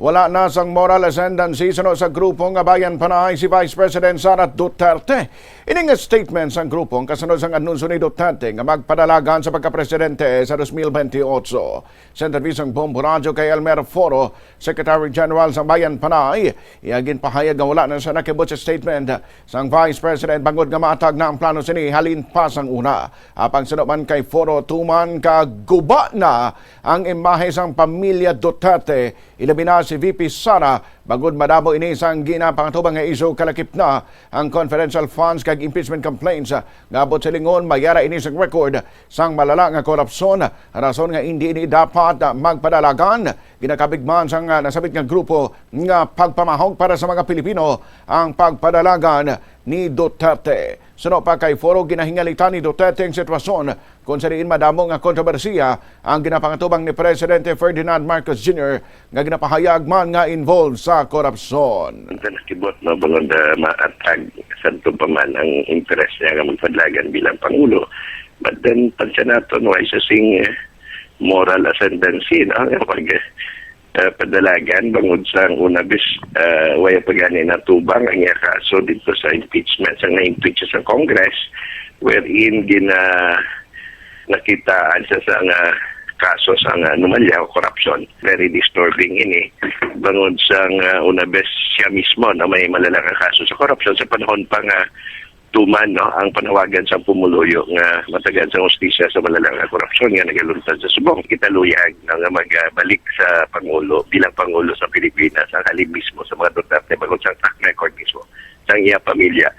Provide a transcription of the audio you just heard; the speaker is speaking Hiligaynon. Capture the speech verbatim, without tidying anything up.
Wala na sang moral ascendancy suno sa grupo nga Bayan Panay si Vice President Sara Duterte. Ini nga statement sang grupo ang kasunod sang anunsyo ni Duterte nga magpadalagan sa pagkapresidente sa dos mil bentiocho. Sa interview sang Bombo Radyo kay Elmer Foro, Secretary General sang Bayan Panay, iya ginpahayag nga wala na siya nakibot sa statement sang Vice President bangod nga maatag na ang plano sini halin pa sang una. Apang suno man kay Foro, tuman ka guba na ang imahe sang pamilya Duterte, ilabi na si V P Sara, bangod madamo ini sang ginapangatubang nga isyu kalakip na ang confidential funds kag impeachment complaints nga abot sa lingon mayara ini sang record sang malala nga korupsyon, rason nga indi ini dapat magpadalagan. Ginakabig man sang, ah, nasabit nga grupo nga pagpamahog para sa mga Pilipino ang pagpadalagan ni Duterte. Suno pa kay Foro, ginahingalitan ni Duterte ang sitwasyon kung sa diin madamo nga kontrobersiya ang ginapangatubang ni Presidente Ferdinand Marcos Junior nga ginapahayag man nga involved sa korupsyon. Ang nakibot, no, bangod, ah, maatag santo pa man ang interes niya nga magpadalagan bilang Pangulo. But then, pansya nato, no, isa sing, eh, moral ascendancy, no, nga pag, eh, padalagan bangod sa una bis, eh, waya pa gani natubang ang iya kaso dito sa impeachment, sa na-impeach sa Congress, wherein gina-, nakitaan siya sa nga kaso sa nga anomalya o corruption. Very disturbing ini. Bangod sa nga una bes siya mismo na may malala nga kaso sa corruption sa panahon pa nga tuman, no, ang panawagan sa pumuluyo nga matagan sa hustisya sa malala nga korupsyon nga nagaluntad sa subong. Kita luyag na nga magbalik sa Pangulo bilang Pangulo sa Pilipinas ang halin mismo sa mga Duterte bangod sa track record mismo sang iya pamilya.